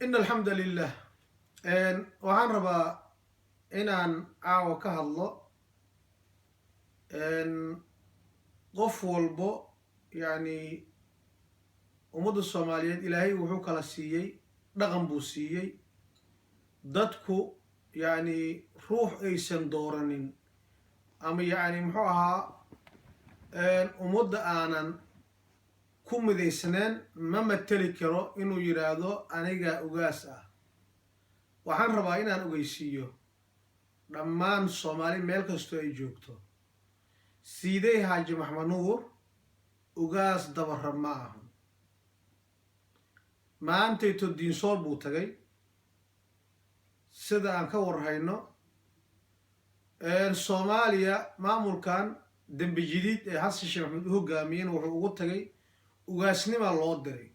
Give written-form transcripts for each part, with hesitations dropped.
In alxamda lilah. Waxaan rabaa inaan caawa ka hadlo qof walbo, yacni ummadda Soomaaliyeed Ilaahay wuxuu kala siiyey dhaqan buu siiyey dadku. Yacni ruux aysan dooranin ama yacni muxuu ahaa ummadda aanan ku midaysneen ma mateli karo inuu yidhaahdo aniga ugaas ah. Waxaan rabaa inaan ogeysiiyo dhammaan Soomaali meel kastoo ay joogto: Siidey Xaaji Maxmed Nuur ugaas Dabara ma ahan. Maantayto Diinsoor buu tagay, sida aan ka warhayno. Soomaaliya maamulkan Dembi Jadiid ee Xasan Sheekh Maxamed u hogaamiyeen wuxuu ugu tagay ugaasnimaa loo diray.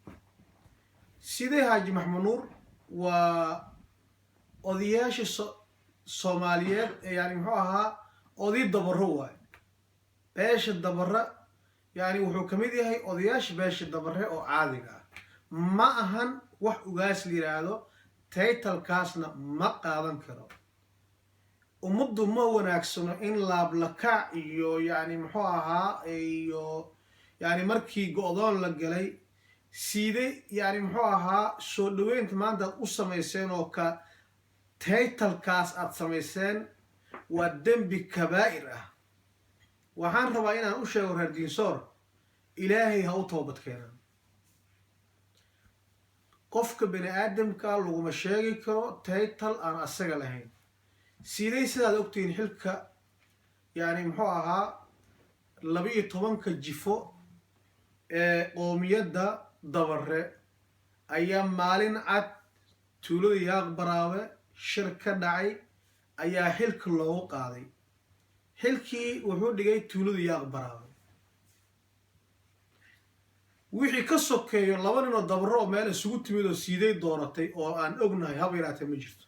Sidee Xaaji Maxmed Nuur waa odayaasha Soomaaliyeed ee yani muxuu ahaa oday Dabaro waayo beesha Dabara, yani wuxuu ka mid yahay odayaasha beesha Dabare oo caadiga ah. Ma ahan wax ugaas la yidhaahdo, title-kaasna ma qaadan karo. Ummaddu ma wanaagsano in laablakaac iyo yani muxuu ahaa iyo yani markii go-doon la galay siide yani muxuu ahaa soo dhaweynta maanta aad u samayseen oo ka title-kaas aad samayseen waa dembi kabaa'ir ah. Waxaan rabaa inaan u sheego reer Diinsoor: Ilaahay ha u toobad keenaan. Qofka bani aadamka laguma sheegi karo title aan asaga lahayn. Siday sidaad ogtihiin, xilka yani muxuu ahaa 12-ka jifo ee qoomiyadda Dabare ayaa maalin cad tuulada Yaaq Baraawe shir ka dhacay ayaa xilka loogu qaaday. Xilkii wuxuu dhigay tuulada Yaaq Baraawe. Wixii ka sokeeyo laba nin oo Dabaro oo meel isugu timid oo siiday dooratay oo aan ognahay haba yaraatee ma jirto.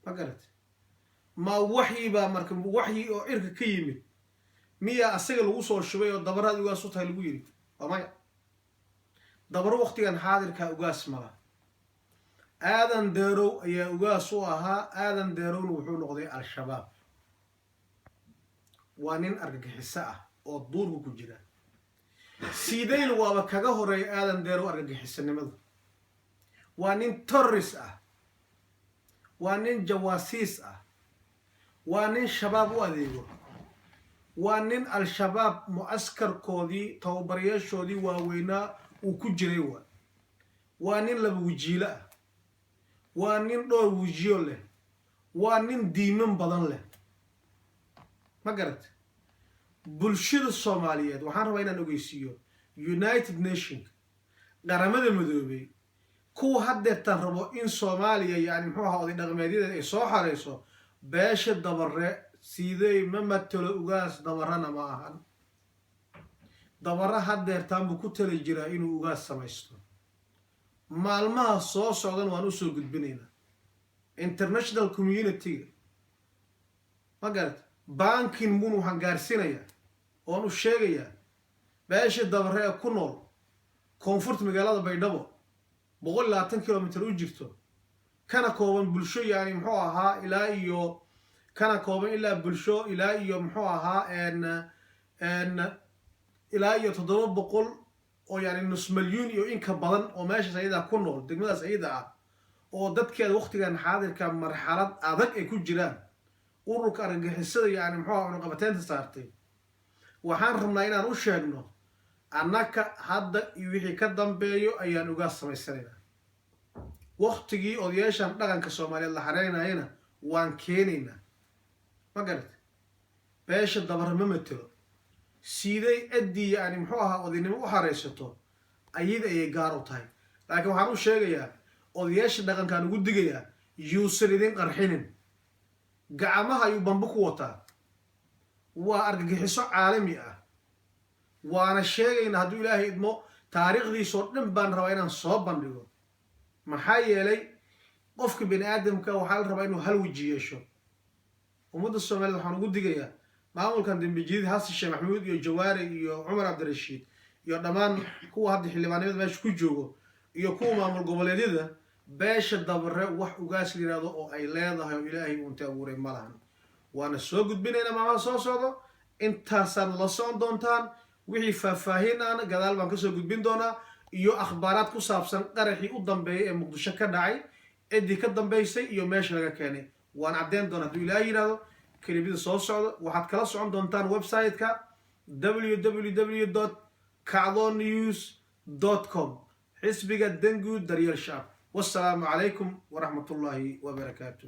Ma garatay? Ma waxyi baa marka, waxyi oo cirka ka yimid miyaa asaga lagu soo shubay oo Dabaraad ugaas u tahay lagu yidhi? Waa maya. Dabaro waktigan xaadirkaa ugaas mala. Aadan Deerow ayaa ugaas u ahaa. Aadan Deerowna wuxuu noqday Al-Shabaab. Waa nin argagixiso ah oo duurka ku jira. Siidayna waaba kaga horeeya Aadan Deerow argagixisanimada. Waa nin terrorist ah, waa nin jawaasiis ah, waa nin Shabaab u adeego, waa nin Al-Shabaab mucaskarkoodii tababarayaashoodii waaweynaa uu ku jiray. Waa nin laba wajiilo ah, waa nin dhowr wejiyo leh, waa nin diiman badan leh. Ma garat? Bulshada Soomaaliyeed waxaan rabaa inaan ogeysiiyo, United Nationka, Qaramada Midoobey, kuwa haddeertaan rabo in Soomaaliya yani muxuu ahaa oday dhaqameedyadeed ay soo xareyso beesha Dabare, Siidey ma matalo, ugaas Dabarana ma ahan. Dabare haddeertaan buu ku tali jiraa inuu ugaas samaysto. Maalmaha soo socdan waan usoo gudbinaynaa international community-ga. Ma garat? Ban Ki-moon waxaan gaarsiinayaa oon u sheegayaa beesha Dabare ee ku nool koonfurta magaalada Baydhabo, 120 kilomitr u jirto, kana kooban bulsho yani muxuu ahaa ilaa iyo kana kooban ilaa bulsho ilaa iyo muxuu ahaa ilaa iyo 700 oo yani nus malyuun iyo inka badan oo meeshaas ayadaa ku nool, degmadaas ayada ah oo dadkeeda waqtigan xaadirka marxalad adag ay ku jiraan, ururka argagixisada yani muxuu aha cunaqabateynta saartay. Waxaan rabnaa inaan u sheegno: annaka hadda iyo wixii ka dambeeyo ayaan ugaas samaysanaynaa. Waktigii odayaashan dhaqanka Soomaaliyeed la xareynayana waan keenaynaa. Ma garat? Beesha Dabara ma matelo siiday. Ciddii yani muxuu ahaa odaynimo u xareysato ayada ayay gaar u tahay. Laakiin waxaan u sheegayaa odayaasha dhaqankaan ugu digayaa: yuusan idin qarxinin. Gacmaha ayuu bambo ku wataa, waa argagixiso caalami ah. Waana sheegaynaa hadduu Ilaahay idmo. Taariikhdiisoo dhan baan rabaa inaan soo bandhigo, maxaa yeelay qofka bani aadamka waxaa la rabaa inuu hal weji yeesho. Ummadda Soomaaliyed waxaan ugu digayaa maamulkan Dambijadiid, Xasan Sheekh Maxamuud iyo Jawaari iyo Cumar Cabdirashiid iyo dhammaan kuwa hadda xildhibaanimada meesha ku joogo. Iyo kuwa maamul goboleedyada, beesha Dabare wax ugaas la yihahdo oo ay leedahay oo Ilaahay uunta abuuray ma lahan. Waana soo gudbinaynaa maalmaha soo socdo. Intaasaad la socon doontaan. Wixii faahfaahin ahna gadaal baan kasoo gudbin doonaa, iyo akhbaaraad ku saabsan qaraxii u dambeeyay ee Muqdisho ka dhacay, ciddii ka dambaysay iyo meesha laga keenay waan caddeyn doonaa, hadduu Ilaahay yidhahdo, kelibida soo socda. Waxaad kala socon doontaan website-ka www.kacdoonnews.com. Xisbiga Danguud Daryeel Shacab. Wassalaamu calaykum waraxmatullaahi wabarakaatu.